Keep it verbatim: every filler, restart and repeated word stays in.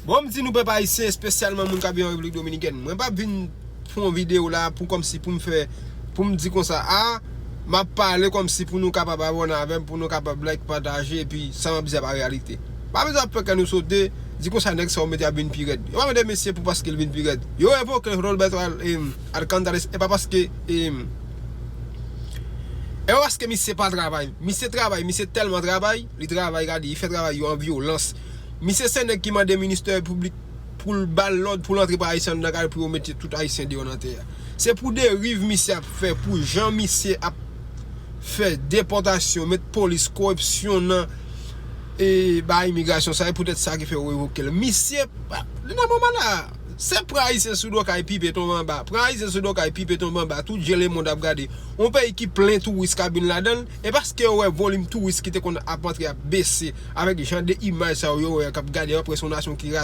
Bon, m di nou pèp ayisyen, espesyalman moun k ap viv an Repiblik Dominikèn, mwen p ap vin fè yon videyo la pou kòmsi pou m fè, pou m di konsa, a, m ap pale kòmsi pou nou kapab abòne avè m, pou nou kapab like, pataje, epi sa m ap di a pa reyalite. Pa bezwen ap fè kè nou sote, di konsa nèg sa yo mete ap vin pi rèd. Yo pa mete mesye pou paske l vin pi rèd. Yo revoke Roberto Al-, em, Alcantara, e pa paske, em, e pa paske misye pa travay. Misye travay, misye tèlman travay, li travay, gade, li fè travay yo an vyolans. Misye se nèg ki mande ministè piblik pou l ba l lòd pou l antre pa ayisyen anndan kay pou yo mete tout ayisyen deyò nan tè a. Se pou deriv misye ap fè, pou jan misye ap fè depòtasyon, met polis, koripsyon nan e ba imigrasyon. Sa e poutèt sa ki fè yo revoke l. Misye, pa- li nan moman la, se pran ayisyen sou do kay pipe tonbe anba. Pran ayisyen sou do kay pipe tonbe anba. Tout je lemonn ap gade. Yon peyi ki plen touris k ap vin ladan l, e paske yo wè volim touris ki te konn ap antre ap bese avèk jan de imaj sa yo, yo wè k ap gade yo, apre se yon nasyon ki